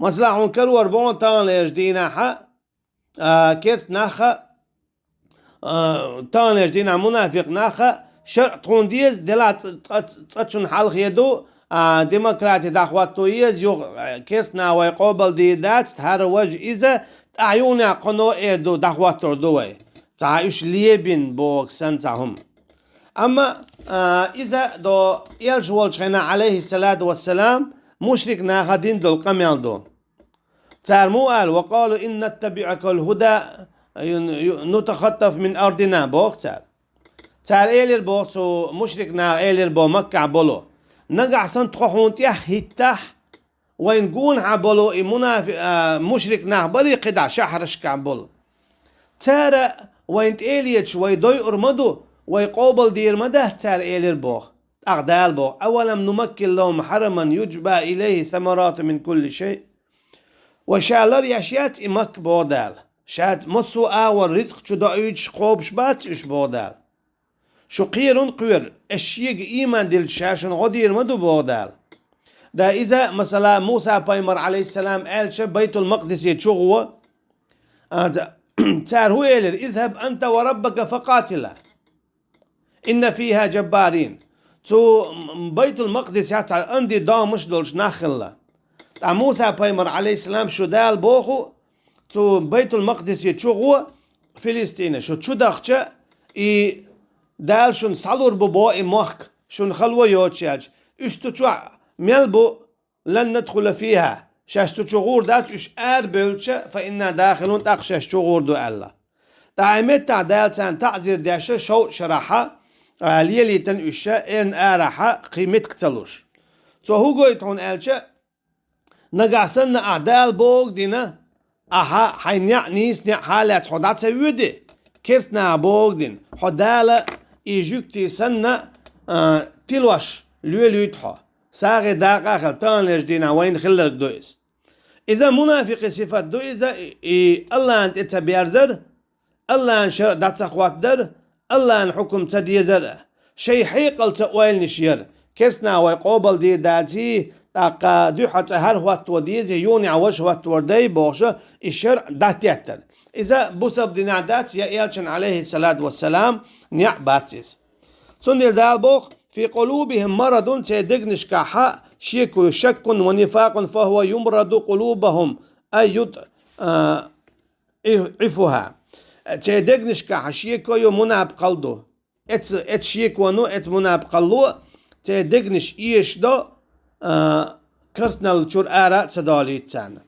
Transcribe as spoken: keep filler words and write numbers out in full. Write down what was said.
Масала, хьуна карор бу таханлерча дийнахьа, а, керста наха, а, таханлерча дийнахьа мунафикъ наха шаръ тхуна деза, делахь цкъа-, цкъачунна хьалхе ду, а, демократи дӀахӀотто еза, юха, а, керста наха вай къобалдийр дац, хӀара важа иза, тӀаккха юха кхано эр ду, дӀахӀоттор ду вай. Цхьа уьш лебина боху санна цхьа хӀума. Амма, а, иза до Элча волчу хенахь, Ӏалайхиссалату вассалам, мушрик наха дина долу къамел ду. Цара муха аьлла: «Ва къалу инна наттабиӀукал хӀуда, ю-, ю-, нутахаттаф мин ардина», боху цара. Цара элира боху, цу мушрик наха элира боху Маккахь болу: «Нагахь санна тхо хьуна тӀехь хӀиттахь, вайна гонахьа болу и мунафи-, а, мушрик нах барий кхидӀа шахьаршкахь болу. Цара вайна тӀе а леташ, вай дойур ма ду, вай къобалдийр ма дац цара», элира боху. ТӀаккха Дала боху: «Авалам нумаккин лахӀум хьараман юджба илайхи самарату мин кулли шай». Вай ша лар еш яц и Макка, боху Дала. Ша массо а агӀор рицкъ чу доуьйтуш кхобуш бац уьш, боху Дала. Шу кхерон кхоьру, аш шега ийман дилча ша шуна гӀо дийр ма ду, боху Дала. Да иза, масала, Муса пайхамар, Ӏалайхиссалам, аьлча Байтул-Макъдисе чу гӀо, а, ца-, цара хӀун элира: «Изхаб анта ва раббака факъатила. Инна фиха джаббарин». Цу Байтул-Макъдис яц цхьа анди домаш долуш нах хилла. Ткъа Муса пайхамар, Ӏалайхиссалам, шу Дала боху, цу Байтул-Макъдисе чу гӀо, Филистина, шу чу дахча, и Дала шуна схьалур бу боху и мохк, шуна хало йоцуш яьлча, уьш цу чохь мел бу, «Лан надхула фиха», шаьш цу чу гӀур дац, уьш арабевлча, «фа инна дахилун», тӀаккха шаьш чу гӀур ду аьлла. ТӀаккха и меттахь Дала царна таӀзир деш, шовзткъа шарахьа, а, лелийтина уьш, эрна арахьа, кхин меттиг ца луш. Цо хӀун гойту хьуна аьлча, нагахь санна ахь Дала бохург дина, ахьа хьайн неӀ, нийса неӀ хьалаьцна хьо дӀа ца воьдий, керста наха бохург дина, хьо Дала и жуьгтий санна, а, тилош лелуьйту хьо. СагӀи дакъа а хила, таханлерчу дийнахь вайна хилларг ду иза. Иза мунафикъи сифат ду иза, и, и Аллахьна тӀе ца берзар, Аллахьан шаръ дӀа ца хӀоттадар, Аллахьан хьукум ца дезар а, шайн хьекъал ца ойланаш яр, керста наха вай къобалдийр даций, тӀаккха дуьхьа цӀа хӀара хӀотто дезий, юха неӀ важа хӀоттор дай бохуш, и шаръ дӀатеттар. Иза бусалба динехь дац, я Элчан, Ӏалайхиссалату вассалам, неӀ бац иза. Цундела Дала боху: «Фи къулубихим марадун», церан дегнашкахьа шеко ю, «шаккун ва нифакъун, фахува юмраду къулубахум, ай ют-, а, и-, ифуха». Церан дегнашкахь шеко ю, мунапкъал ду. Эц-, эц шеконо, эц мунапкъалло церан дегнаш эшадо, а, керстаналла чуьра ара а ца долуьйту царна.